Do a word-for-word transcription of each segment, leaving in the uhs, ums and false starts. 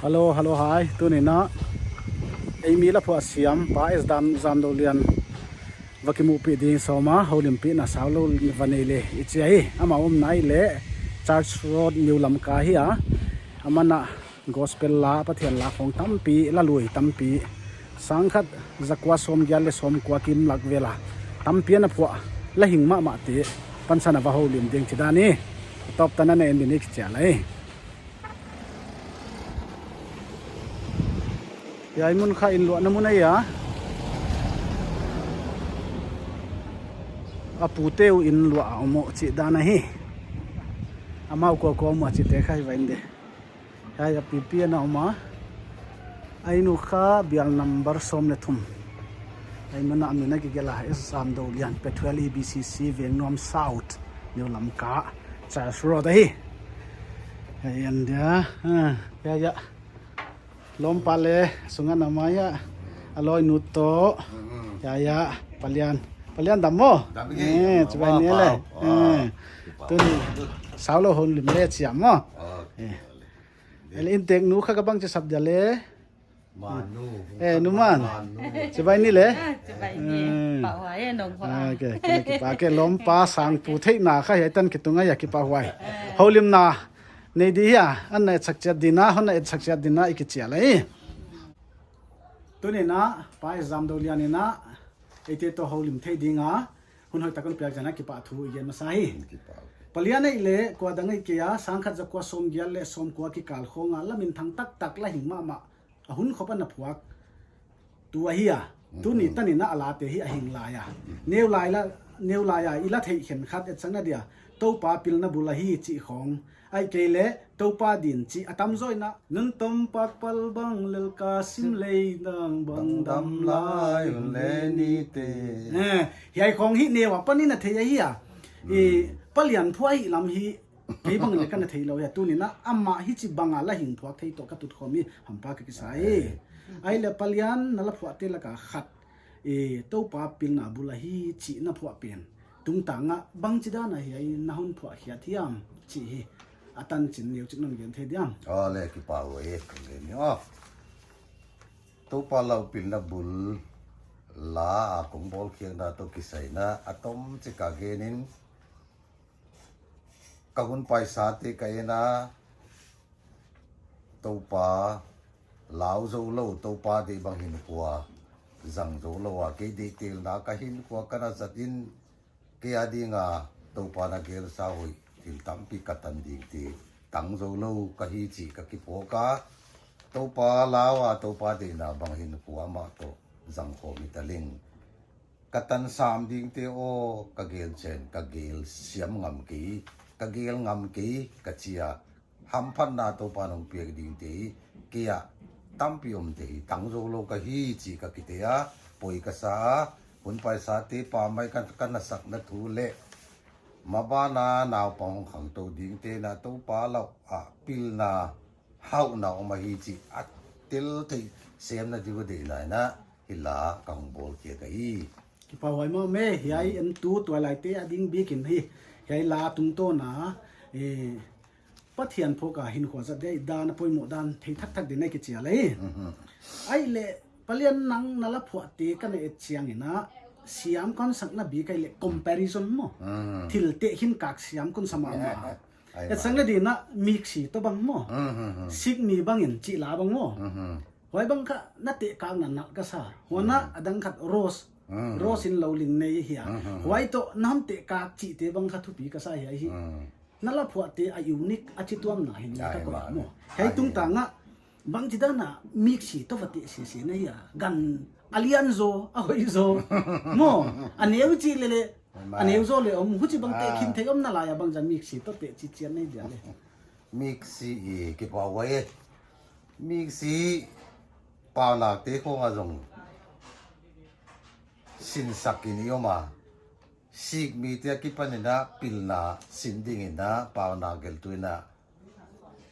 Hello, hello, hi. Tuni'n ei mi la phuah siam Pa S Dam Zamdolian va kimuhpih ding sawma, houlimpihna sau lou va nei le i chi hi. Ama omna i leh Church Road, New Lamka hi a. Aman a gospel la, Pathian la khong tampi, la lui tampi, sangkhat zakua sawmgiat leh sawmkua kim lak vel a tampi ana phuah, la hing mahmah te pansan a va houlim ding chi dan hi. Tawp tan a na en ding i chi a lai. Hiai mun kha inn luahna mun ahi a. A pute uh inn luah a om uh chih dan ahi. Amau kua kua om uh a chih te kha hi va en ding. Hiai a pipi ana om a. A inn uh kha bial number sawm leh thum. Hiai mun a min a kigelh a, S Zamdolian, Pethuel E B C C, Vengnuam South, New Lamka, Church Road ahi. Hiai en dia. Ah, ya, ya. Lawmpa leh sung a na mai a. A lawinu toh. Mm. Ya, ya. Palian. Palian dam maw? Dam ke, eh, dam, chibai maw, ni leh. Pau. Eh. Ah. Tun sau lou houlim le chiam maw? Ah. Eh. Ele innteknu kha ka bangchi sap dia leh. Manu. Eh, numan. Manu. Chibai ni leh. Ah, chibai ni. Hmm. Pau huai e nong pau. Ah, ke, ke, kipak e, lawmpa sangpu theihna kha hiai tan kitung a, ya kipahhuai. Eh. Houlimna nei di hia, ana etsak chiat ding a, hon na etsak chiat ding a i kichi a lai. Tuni'n Pa S Zamdolian in eite toh houlim thei ding a hun hoihtak hon piak ziak in kipahthu i gen masa hi. Kipak. Palian ei leh kua dang ei kei a, sangkhat zakua sawmgiat leh sawmkua kikal khong a la minthang taktak, la hing mahmah, a hun khop ana phuak tu ahi a. Tuni tanin a late hi a hing lai a. Neu lai la, neu lai a i la theih khenkhat etsakna dia, Toupa pilna bul ahi chih khong, ahihkeileh Toupa din chih a tamzaw in, nuntom pakpal bang lel ka sim lei dang bang dam lai un le ni te. Eh, hiai khong hi neu a panin a thei ahi a. I, Palian phuah hi lam hi kei bang leh ka na theilou hi a, tuni'n amah hichibang a la hing phuak thei toh ka tutkhawm hi, hampa ka kisa hi. Ahihleh Palian na la phuahte laka khat, eh, Toupa pilna bul ahi chih na phuah pen tungtang a bangchidan a hiai na hon phuah khiat hiam chih hi a tanchin neuchik non gen thei diam? Aw leh, kipak huai, ka gen ni aw. Toupa lau pilna bul la a kong bawlkhiakna toh kisai in a tomchik a gen in, ka hun paisate ka en a, Toupa lau zou lou, Toupa deih bang hinkhua zang zou lou a, kei deihtelna ka hinkhua ka na zat in, kei a ding a Toupa na gelsa hoih thil tampi ka tan dingte tang zou lou ka hi chih ka kiphawk a, Toupa lau a Toupa deihna bang hinkhua mah toh zang khawm hi ta leng. Ka tan sam dingte aw, ka gel chen, ka gel siam ngam kei, ka gel ngam kei, ka chi a. Hamphatna Toupa'n hon piak dingte hi, kei a tampi omte hi tang zou lou ka hi chih ka kithei a, poi ka sa a, hun paisate pammaih ka, ka na sakna thu leh, maban a naupang hong khangtou dingte'n Toupa lau a pilna hauhna om ahi chih a tel thei semna di'n ka deihna in hi la ka hon bawlkhiak ahi. Kipahhuai mahmah e, hiai en tu tuailaite a ding bik in hi, hiai la tungtawn a, eh, Pathian phawk a hinkhua zat dia i dan a poimoh dan thei thakthak ding i kichi a lai. Ahihleh Palian, nang na la phuahte ka na et chiang in, siam kon sakna bik ahihleh comparison maw. Thil teh hinkak siam kon sa mahmah. Ai, etsakna ding in miksi toh bang maw. Sikmi bangin chih la bang maw. Huai bang kha na tehkakna nalh ka sa. Huan a dang khat rose. Rose in lou ling nei hi a. Huai toh na hon tehkak chihte bang kha thupi ka sa hi a hi. Na la phuahte a unique a chituamna hi ka koih a maw. Hiai tungtang a bangchidan a miksi toh va teh sese na hi a. Gan a lian zaw, a hoih zaw. Maw, a neu chih leh leh. A neu zaw leh om, huchibang teh khin thei om nalai a bangzah miksi toh teh chih chian nei dia leh. Miksi i kipahhuai e. Miksi paunakte khong a zong sinsak in i om a. Sikmite akipan in pilna sin ding in paunak gelhtu in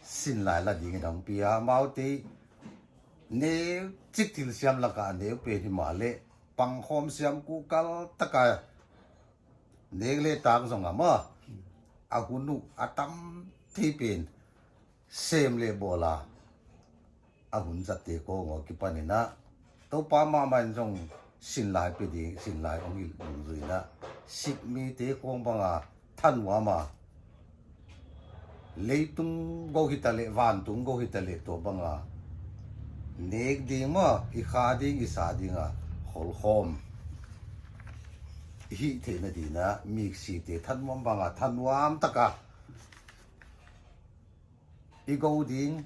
sin lai la ding in hong pi a. Amaute neuchik thilsiam laka a neu pen himahleh pangkhawm siam kukal taka nek leh tak zong a maw, a hun uh a tam thei pen sem leh bawl a, a hun zatte khong akipanin a, Toupa mahmah in zong sinlai pe ding, sinlai hong hilh dungzui in a, Sikh mite khong bang a thanuam a, leitung gou hitaleh, vantung gou hitaleh, tua bang a nek ding maw, i kha ding, i sa ding a kholkhawm i hih theihna ding in a, Miksite thanuam bang a, thanuam tak a i gou ding,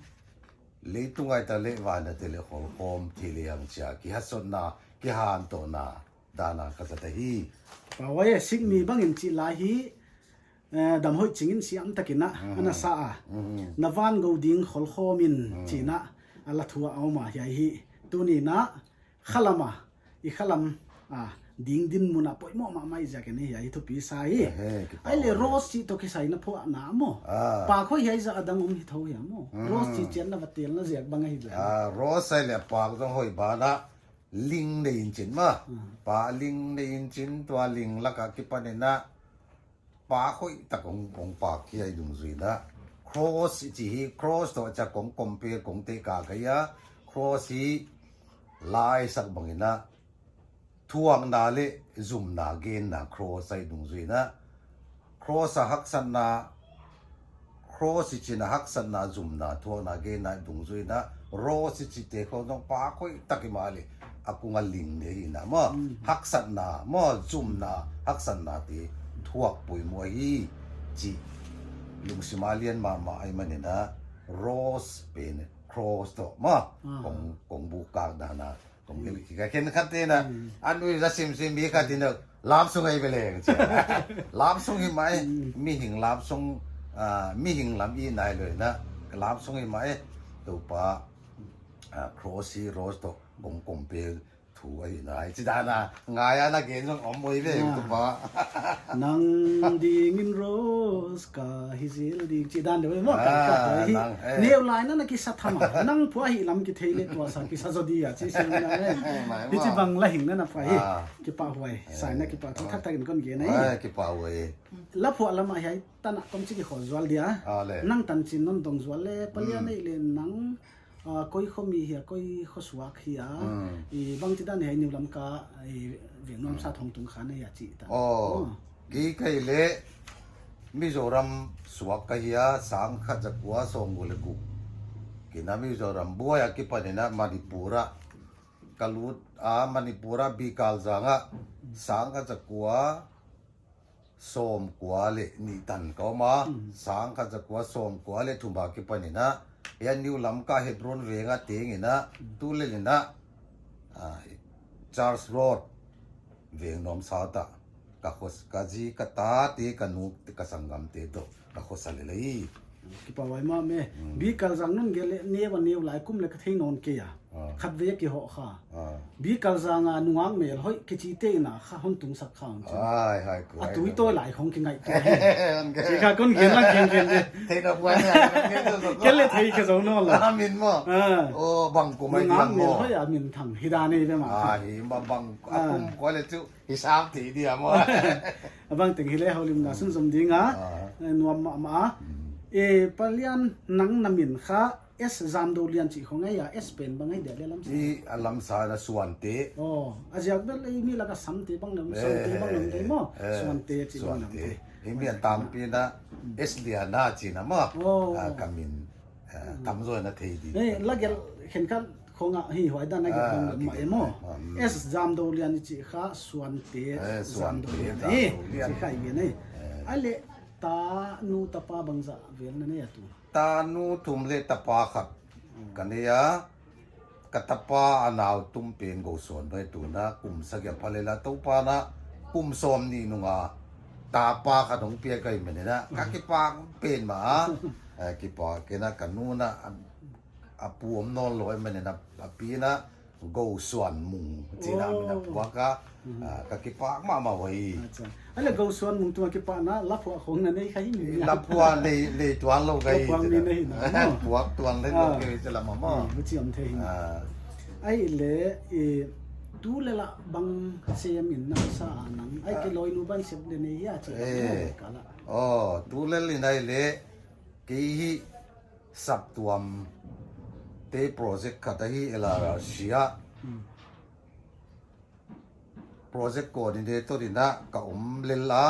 leitung a hitaleh, van a hitaleh kholkhawm thei lehang chi a kihasotna, kihantouhna dan a ka zat ahi. Pawai, Sikh mi bangin chih lai hi, eh, Damhoih Ching in siam takin a, Mhm. ana sa a. Mhm. Na van gou ding kholkhawm in Mhm. chi in a, a la thu a om a, hiai hi. Tuni in a, khalam a, i khalam a, ding dinmun a poimoh mahmah ziakin hiai thupi sa hi. Ehe, kipak. Ahihleh rose chih toh kisai na phuahna maw. Ah. Pak hoih hiai zah a dang om hi thou hia maw. Mhm. Rose chih chiang na va telna ziak bang ahi leh. Ah, rose ahihleh pak zong hoih ban a, ling nei in chin maw. Mhm. Pak ling nei in chin, tua ling lak a kipanin a, pak hoih tak hong, hong pak hi ahi dungzui in a. Cross i chih hi, cross toh chia kong compare, kong teh kha kha a. Cross hi la i sak bangin a, thuakna leh zumna genna cross ahi dungzui in a. Cross a haksatna, cross i chihna haksatna, zumna, thuakna genna dungzui in a, rose i chihte khong zong pak hoih tak i mah leh, a kung a ling nei hi in a maw. Mm. Haksatna maw, zumna, haksatnate thuak poimoh hi chih lungsim a lian mahmah ahihmanin a, rose pen cross toh maw. Ah. Kong, kong buk kak dan a, kong gel kik a, khenkhatte'n a, Mm. a nui za simsim mi khat in a, love song ahi ve leng chi. Love song hi mai, Mm. mihing love song, ah, mihing lam i nai lou in a, love song hi mai, Toupa, ah, cross hi rose toh kong compare thu ahi nai. Chi dan a, ngai a na gen zong om oi ve, Ah. Toupa. Nang dingin rose ka hi zel ding. Chi dan deuh maw, ka Ah, kha hi. Nang, eh. Neu lai in a na kisa tham a. Nang phuah hi lam kithei leh tua sa kisa zaw di a. Chi sim na, eh. Eh, mai Hichi maw. bang la hing na na phuah hi. Ah. Kipahhuai. Eh. Sai na kipah thu Ah. thak takin kon gen a hi. Ah, kipahhuai. La phuah lam a hiai tan a tom chi kikhol zual dia. Ah, le. Nang tanchin non dong zual leh, Palian Mm. ei leh nang Ah, koi kho mi hia, koi kho suak hia. Hmm. I bangchi dan hiai New Lamka, i Vengnuamsa Hmm. Thongtung kha na hia chih ta. Oh. Oh. Kei ka hi leh Mizoram suak ka hi a, sangkhat zakua sawmguk leh guk. Kei in a Mizoram buai a kipanin a Manipur a ka lut a, Manipur a Bikaljang a sangkhat zakua sawmkua leh nih tan ka om a, Hmm. sangkhat zakua sawmkua leh thum a kipanin a, hiai New Lamka Hebron veng a teng in a, Hmm. tulel in a, ah, Church Road, Vengnuamsa ta, ka khos-, ka zi, ka tate, ka nu, ka sanggamte toh, ka khosa lel ahi. Kipahhuai mahmah e. Hmm. Bikaljang non gen leh neu a neu lai kum leh ka thei nawn kei a. Ah. Khatvei a kihoh kha. Ah. Bikaljang a nungak mel hoih kichite in a kha hon tungsak kha un chi. Ai, hai, kuai. A tui tawi lai khong kingaih kei. Hon kei. Chi kha kon gen lang gen gen de. Thei na buai na, hon kei zo zo. Kei leh thei kei zo nawn lou. Ah, min maw. Ah. Oh, bang kum ai Nungak diam mel maw. hoih a min thang. Hi dan ei ve mah. Ah, hi ma bang, a Ah. kum kua leh chu. Hisap thei dia maw. A bang teng hi leh houlimna Hmm. sunzom ding a. Ah. Eh, nuam mahmah a. Hmm. Eh, Palian nang na min kha S Zamdolian chih khong ahi a, S pen bang ahi dia leh lamsa. I a lamsa na Suante. Oh, a ziak bel ei mi lak a Samte bang lam, Eh, Samte bang lam eh, te maw. eh, Suante chih bang lam Suante. te. I mi a tampi na Hmm. S Liana chih na maw. Oh. Ah, ka min. Eh, Hmm. tamzaw na thei di. Eh, la gel khenkhat khong a hi huai dan a gel Ah, bang lam ki mah gel e maw. mah, hmm. S Zamdolian i chih kha Suante Eh, Suante Zamdolian. Eh, Zamdolian. chih kha i gen e. Eh. Ahihleh ta nu tapa bangzah vel na nei a tu. Ta nu thum leh tapa khat Hmm. ka nei a, ka tapa a nau tum pen Gousuan bai tu in a kum sagih a pha lel a, Toupa'n a kum sawmnih nung a tapa khat hong piak ahihmanin a, ka Hmm. kipak pen mah a, eh, kipak in a ka nu in a, a, a pu om nawn lou ahihmanin a, a pi in a Gousuan Mung chih a min a Oh. phuak a, Mhm. Ah, ka kipak mahmah uhi. Acha. Ahihleh Gousuan Mung tungah kipahna, la phuah khong na nei kha hi mi. La phuah nei, nei tuan lou ka hi. La phuah mi na hi na, no? Phuak tuan lou Ah. ka hi chi lam maw. Hmm, huchi om thei hi. Ah. Ahihleh, eh, tulel a bang sem in na sa a nang. Ai Ah. ke loi nu ban sep de nei hia chi. Eh. Ka la. Oh, tulel in ahihleh, kei hi saptuam te project khat ahi L R R C ah. Hmm. Project coordinator in a ka om lel a,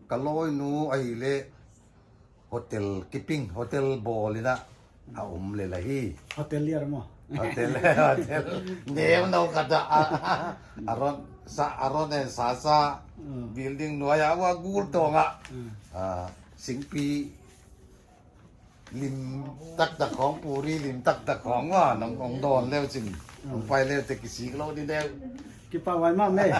ka lawinu ahihleh hotel keeping, hotel bawl in a a om lel ahi. Hotelier maw? Hotel, hotel. Neu nau khat a, a, a ron, sa, a ron en sa sa, mm, building nuai a ua gul tong a. Mm. Ah, singpi lim taktak khong, puri lim taktak khong ua, nang ong dawn leu chin, mm, ong pai leu te kisik lou di leu. Kipahhuai mahmah e.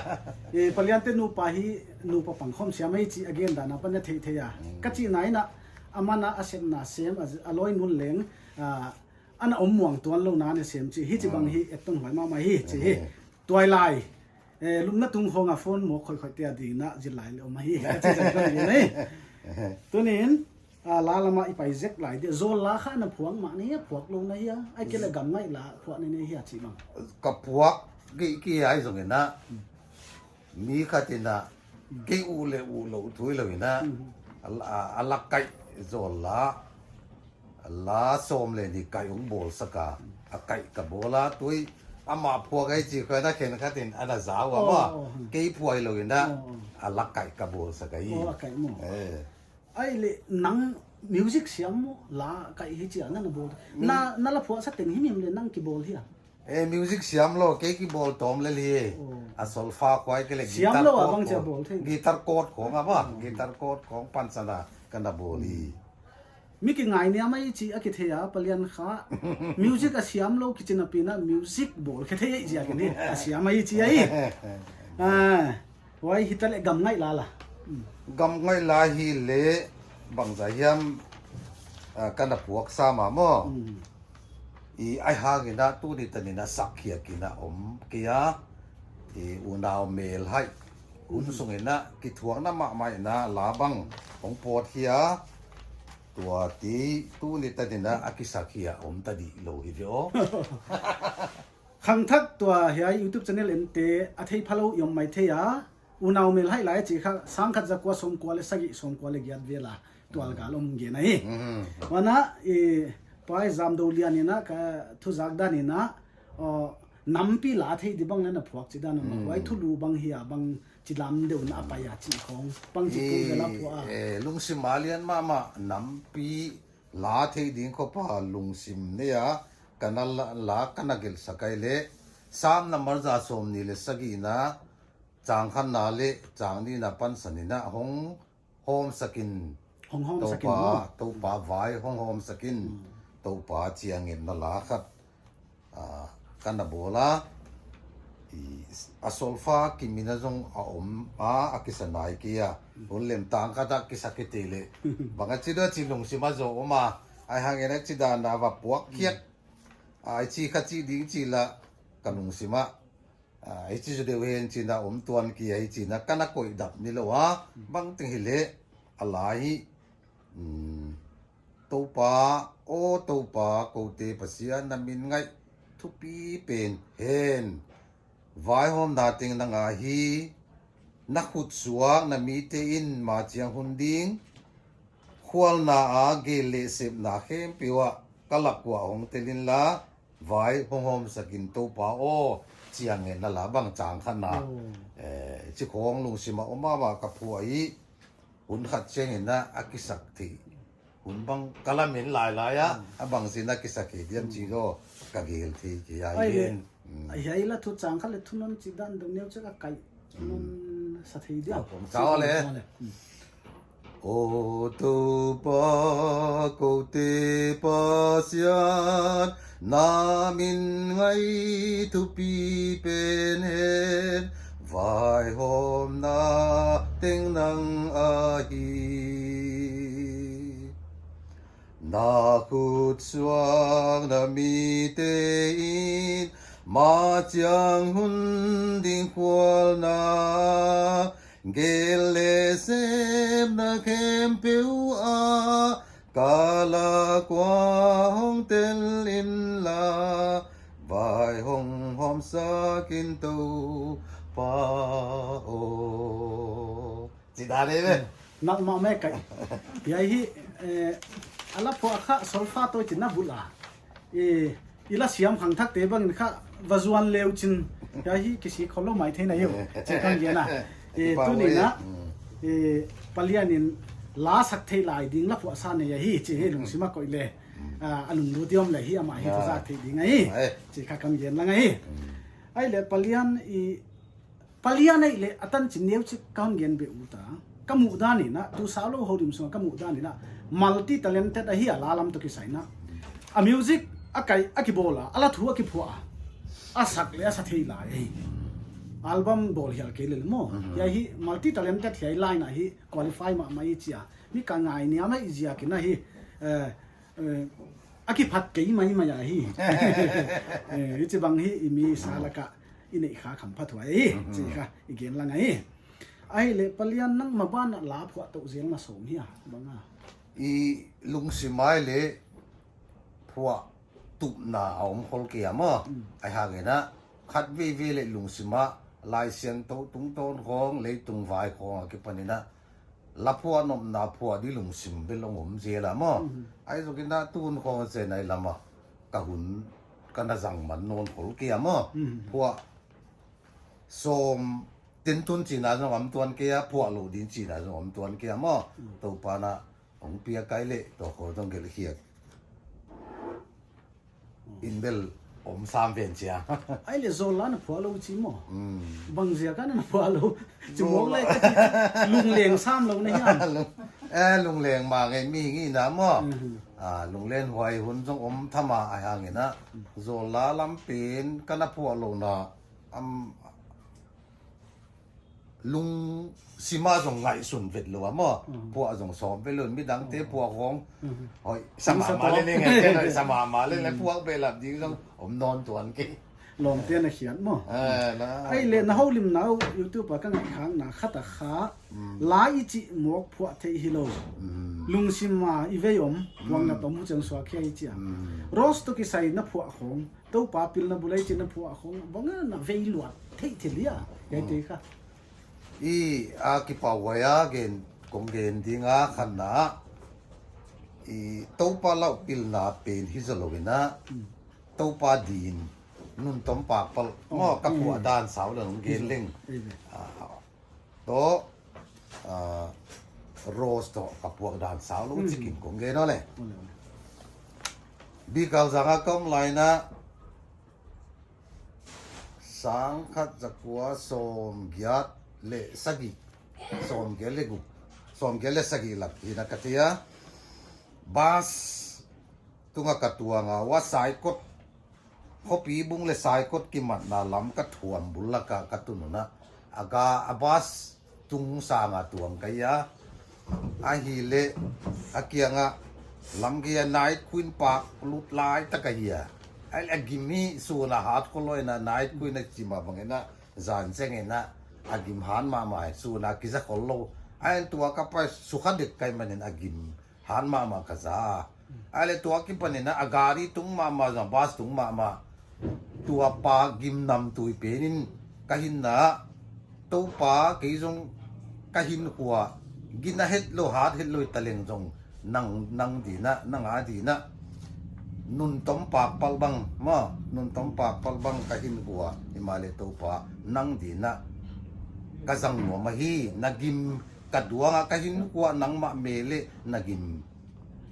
E, Palian te nupa hi, nupa pangkhawm siam ahi chih a gen dan apan na theih theih a. Mm. Ka chihna in a, aman a sepna sem, a, a lawi nun leng, a, ana om muang tuan lou na ne sem chih. Hichibang, mm, hi et tonhuai mahmah hi chih hi. Mm. Tuailai. E, lumna tung khong a phone mawk khoihkhoih te a ding na zil lai leh om ahi. Ka chih zang ka ni nei. Tuni'n, a, la lam a i pai zek lai di. Zawl la kha na phuak mah na hia, phuak lou na hia. Ahihkeileh gam ngaih la phuak na ne hia chih bang. Ka phuak ki, ki ai zong in a. Mi khat in a, kei uh leh uh lou thu hilou in a, mm, a la, a, a la kaih zawl la, a la sawm leh nih kaih ong bawl sak a, a kaih ka bawl a, tui, amah phuak ahi chih khong in a khenkhat in ana za ua, oh, maw, oh, hmm, kei phuak hilou in a, oh, oh, a la kaih ka bawl sak ahi. Oh, a kaih maw. Eh. Ahihleh nang music siam maw, la kaih hi chia na na bawl. Mi- Na, na la phuah sa teng himhim leh nang kibawl hia? E, music siam lou, kei kibawl tawm lel hi. Oh. A solfa khong ahihkeileh siam guitar lou a chord bang chia khong. Bawl thei. Guitar chord khong a ba, oh, guitar chord khong pansan a ka na bawl hi. Mi kingai niam ahi chih a kithei a, Palian kha. Music a siam lou kichi napi in a music bawl kithei ahi ziak in hi. A siam ahi chih ahi. Ah. Huai hitaleh gam ngaih la la. Mm. Gam ngaih la hileh bangzah hiam, ah, ka na phuak sa mah maw. Mm. I ai hang in a tuni tan in a sak khiak in a om kei a. I unau mel haih. Hun, mm, sung in a kithuakna mahmah in a la bang ong pawt hi a. Tua ti tuni tan in a a kisak hi a om ta di lou hi ve aw. Khangthak tua hiai YouTube channel en te a thei phalou i om maithei a. Unau mel haih lai chih kha sangkhat zakua sawmkua leh sagih sawmkua leh giat vel a tual gal om gen ahi. Mm. Huan a, i, Pai Zamdolian in a ka thuzak dan in a, aw, nampi la thei di bang na na phuak chih dan a maw. Mm. Huai thulu bang hia bang chi lam deuh na pai a chih khong. Bang chih kum vel a phuak a. Eh, lungsim a lian mahmah nampi la thei ding khop a lungsim nei a, ka na la, la ka na gelh sak ahihleh, Sam number za sawmnih leh sagihna, chang khatna leh chang nihna pansan in a hong hawm sak in. Hong hawm sak in, Toupa, maw? Toupa vai hong hawm sak in. Hmm. Toupa chiang ngetna la khat. Ah, ka na bawl a, i, a solfa kim in a zong a om a, a kisa nai kei a. Hun lem tang khat a kisa kei te leh. Bang a chi deuh chi lungsim a zou om a, ai hang in a chi dan a va phuak khiak. Ai chi kha chi ding chi la ka lungsim a. Ah, hichi zaw deuh hen chi in a om tuan kei a hi chi in a ka na koih dap ni lou a. Bangteng hileh a la hi. Hmm. Toupa, aw Toupa, koute Pasian na min ngaih thupi pen hen. Vaihawmna teng nang ahi, na khut suak na mite in ma chiang hun ding. Khualna a gel leh sepna khempeuh ah ka lak uah hong tel inla, vai hong hawm sak in Toupa aw, chiang ngetna la bang chang khatna. Oh. Eh, chi khong lungsim a om mahmah ka phuak hi. Hun khat chiang in a, a kisak thei. Hun bang ka lamen lailai a, hmm, a bang zi in a kisak hi diam, hmm, chi zaw ka gel thei kei a. Ai le, hin. Hmm. Ai, hiai la thu chang khat leh thu non chi dan deuh neu chik a kai. Thu non, hmm, sa thei diam. Ka pom sa le. Sa le. Hmm. Aw Toupa, koute Pasian, na min ngaih thupi pen hen, vaihawmna teng nang ahi. Na khut suak na mite in, ma chiang hun ding khualna, gel leh sepna khempeuh ah, ka lak uah hong tel inla, vai hong hawm sak in Toupa aw. Chi dan e ve. Hmm. Nak mahmah e kai. Hiai hi, eh, a la phuak kha solfa toh chi in a bul a. Eh, i la siam khangthakte bangin kha va zuan leu chin, hiai hi kisik khollou mai thei na hi uh, chi ka hon gen a. E, Kipak tuni uai. Na, Mm. e, Palian in la sak thei lai ding la phuahsa nei ahi, chi hi lungsim a koih le. Mm. A, a lunglut i om le hi amah hi Ah. thuzak thei ding ahi. Ai. Chi kha ka hon gen lang ahi. Mm. Ahihleh Palian i Palian ahihleh a tanchin neuchik ka hon gen beh ut a. Ka muhdan in a, tu Saulou Houlim sunga ka muhdan in a, multi talented ahi a, la lam toh kisai in a. A music a kai, a kibawl a, a la thu a kiphuah a. A sak leh a sa thei lai ahi. Album bawl hial kei lel maw. Mhm. Hiai hi multi talented hiai line ah hi qualify mahmah i chi a. Mi ka ngaihniam ahi ziakin a hi, eh, eh, a kiphat kei maimai ahi. Eh, hichibang hi i mi sa lak ah i neih kha khamphathuai hi, Mhm. chi kha i gen lang ahi. Ahihleh Palian nang maban ah la phuah tou zel na sawm hia, bang a? I lungsim ahihleh phuah tupna a om khol kei a maw. Mm. Ahihhangin a, khatveivei leh lungsim ah Laisiangthou tungtawn khawng, leitung vai khawng akipan in a, la phuah nopna phuah di lungsim bel hong om zel a maw. Mhm. Ahi zokin a tun khawng zen ahi lam ah ka hun ka na zang man nawn khol kei a maw. Mhm. Phuah sawm tintun chihna zong om tuan kei a, phuah lou ding chihna zong om tuan kei a maw. Mhm. Toupa'n a hong piak ahihleh tua khawng zong gelh khiak in bel om sam ven chia. Ahihleh zawl la na phuah lou chi maw? Mm. Bang ziak a na phuah lou? Chi Zawl mawk la. Leh ka chi lungleng sam lou na hiam? Lung-, eh, lungleng mah ngei mi ngi na maw. Mhm. Ah, lungleng huai hun zong om tham a, ahihhangin a. Zawl la lam pen ka na phuah louhna, am, lungsim ah zong ngaihsun vet lou a maw. Mhm. Phuah zong sawm vet lou, midangte Oh. phuah khawng. Mhm. Hoih, sa Sa mahmah to. leh leng, ken hoih, sa mahmah leh leng, Mhm. phuak behlap ding zong om nawn tuan kei. Lawmte'n a khiat maw. Eh, na. Ahihleh na houlimna uh YouTube ah ka ngaihkhakna khat ah kha. Mm. La i chih mawk phuah theih hilou. Mm. Lungsim ah i vei om, phuakna Mm. tom hu chang suak khia i chi a. Mm. Rose toh kisai na phuah khawng. Toupa pilna bul ah i chih na phuah khawng, bang a na vei luat theih thil hia, hiaite kha. I, a kipahhuai a gen, kong gen ding a khatna. I, Toupa la uh pilna pen hi zolou in a, Mm. Toupa din, nuntom pakpalh, Oh, maw ka phuah mm. dan sau leng gen Hi zo. leng. Ei ve. Ah, Toh, ah, Rose toh ka phuak dan sau lou Hmm. chikin kong gen aw le. Ole, ole. Bikal zang a ka om lai in a, sangkhat zakua sawmgiat leh sagih, sawmgiat leh guk, sawmgiat leh sagih lak hi in a ka thei a. Bus tunga ka tuang a, ua Saikot, Khawpibung leh Saikot kimatna lam ka thuam bul lak ah ka tun un a, a ga a bus tung sang a tuang ka hi a. Ahihleh a kiang ah lam gei ah Night Queen park lut lai tak ahi a. A, a gim hi sun a hat khol lou in a, Night Queen a chih mah bangin a, zan zeng in a, a gim han mahmah, sun a kiza khol lou. Ahihleh tua ka pai sukha dek ka hih manin a gim han mahmah ka za. Ahihleh tua kipan in a, a gari tung mahmah zong, bus tung mahmah. Tua pa gim namtui pen in ka hinna, Toupa kei zong ka hinkhua, gin a het lou, hat het lou ta leng zong nang, nang din a, nang a din a. Nuntom pakpalh bang, maw, nuntom pakpalh bang ka hinkhua, himahleh Toupa nang din a ka zang nuam ahi, na gim ka duang a ka hinkhua nangmah meh leh na gim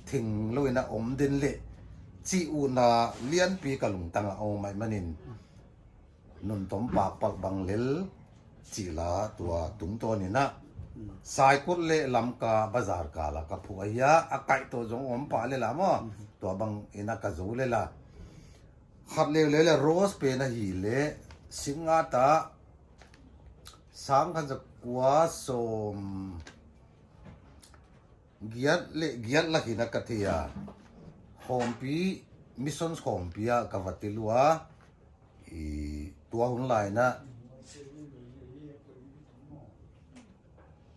theng lou in a om den leh chih utna lianpi ka lungtang ah om ahih manin nuntom pakpalh bang lel chih la tua tungtawn in a Saikot leh Lamka bazar kal ah ka phuak ahi a, a kaih toh zong om pah lel a maw, tua bang in a ka zou lel a. Khat leuleu leh Rose pen ahihleh Singngat ah sangkhat zakua sawm giat leh giat lak in a ka thei a. Khawmpi, Mission Khawmpi ah ka va tel ua. I, tua hun lai in a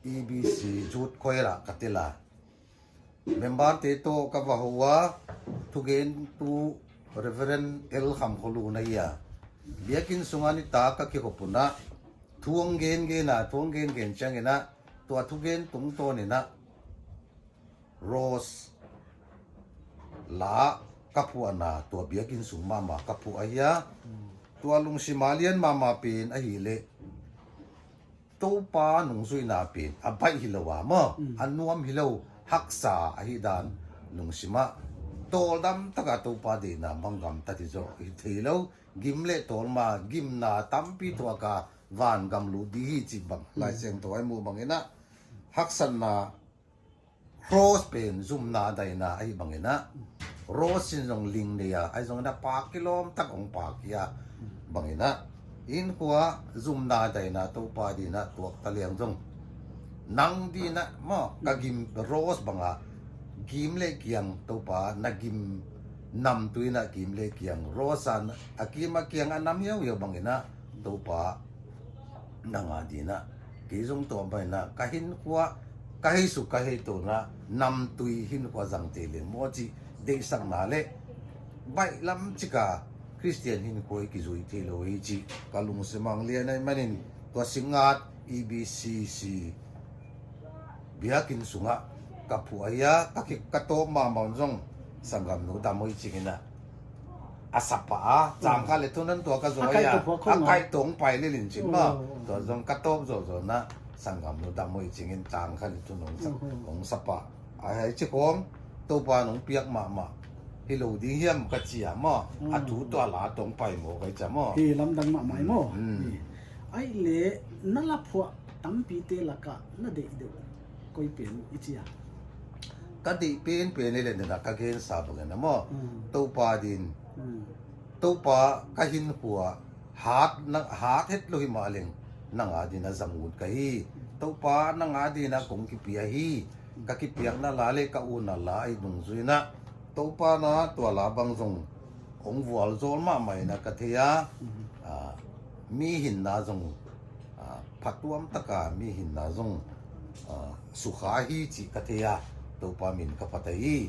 E B C Youth Choir ah ka tel a. Member te toh ka va hou a, thugentu Reverend L Khamkholun ahi a. Biakin sunga nitak a kikhop un a, thu hong gen gen a, thu hong gen gen chiang in a, tua thugen tungtawn in a, Rose la ka phuahna tua biakin sung mahmah ka phuah ahi a. Tua lungsim a lian mahmah pen ahihleh Toupa nungzuihna pen a baih hilou a maw, a nuam hilou, haksa ahihdan lungsim a tawldam taka Toupa deihna bang gamtat hi zaw hi theilou. Gim leh tawl mah, gimna tampi tuak a vangam lut di hi chih bang Laisiangthou ah i muh bangin a, haksatna, cross pen zumna daina ahih bangin a, cross in zong ling nei a, ahi zongin a pak kilawm tak hong pak hi a, bangin a, hinkhua zumna daina Toupa dingin a tuak ta leng zong, nang dingin a maw, ka gim cross bang a, gim leh kiang Toupa na gim namtui in a, gim leh kiang cross a, a gim a kiang a nam hiauhiau bangin a, Toupa nang a dingin a, kei zong tua bangin a, ka hinkhua, ka heisuk, ka heitona namtui hinkhua zang tei leng maw chih deihsakna leh baihlam chik a Christian hinkhua i kizui theilou hi chih ka lungsim ah lian ahih manin, tua Singngat E B C C biakin sungah ka phuah ahi a, ka ki, ka tawp mahmah un zong sanggamnu Damhoihching in a, a sapa a, chang khat leh thum nung tua ka zou ahi a, a kaihtawm pai lel in chin maw, tua zong ka tawp zawhzawh in a, sanggamnu Damhoihching in chang khat leh thum nung sa, hong sapa. Ahi chih khong, Toupa nong piak mahmah hilou ding hiam ka chi a maw, a thu tua la tawm pai maw ka chi a maw. Hi lamdang mahmah maw. Ahihleh na la phuah tampite laka na deih deuh koi pen i chi a? Ka deih penpen ahihleh nang a ka gensa bangin a maw, Toupa dingin, Toupa ka hinkhua hat, nang hat hetlou himahleng nang a dingin a zang ut ka hi. Toupa nang a dingin a kong kipia hi. Ka kipiakna la leh ka utna la ahi nungzui in a, Toupa na tua la bang zong hong vualzawl mahmah in a ka thei a, mi hinna zong, a, phatuam taka mi hinna zong, a, sukha hi chih ka thei a, Toupa min ka phat ahi.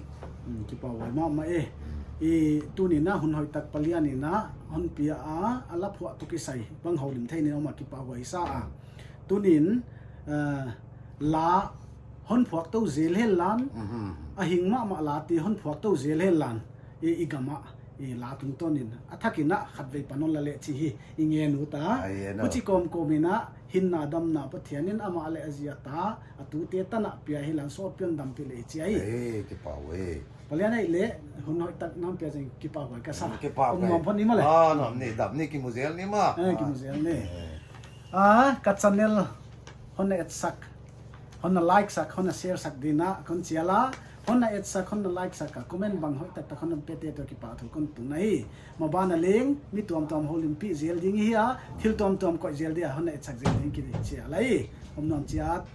Kipahhuai mahmah e. I tuni'n a hun hoihtak Palian in a hon pia a, a la phuah toh kisai bang houlim thei in om a kipahhuai sa a. Tuni'n, a, la hon phuak tou zel hen lan, a hing mahmah late hon phuak tou zel hen lan, i, i gam ah, i la tungtawn in, a thak in a khatvei pan hon la leh chih hi, i ngen ut a. Huchi kawmkawm in a, hinna damna Pathian in amah leh a zi a ta, a tute tan a pia hi lan sawtpi hon dampih leh chih ahi. Palian ahihleh, hun hoihtak na hon pia zing kipahhuai ka sa. Kipahhuai. Om nuam phot ni maw leh. Ah, nuam ni, dam ni, kimu zel ni maw. Eh, kimu zel ni. Ah, ka channel hon na etsak, hon na like sak, hon na share sak dingin a kon chial a, hon na etsak, hon na like sak a, comment bang hoihtak tak hon na pete toh kipahthu kon tun ahi. Maban a leng, mi tuamtuam houlimpih zel ding hi a, thil tuamtuam koih zel ding a, hon na etsak zel ding kichial ahi. Om nuam chiat.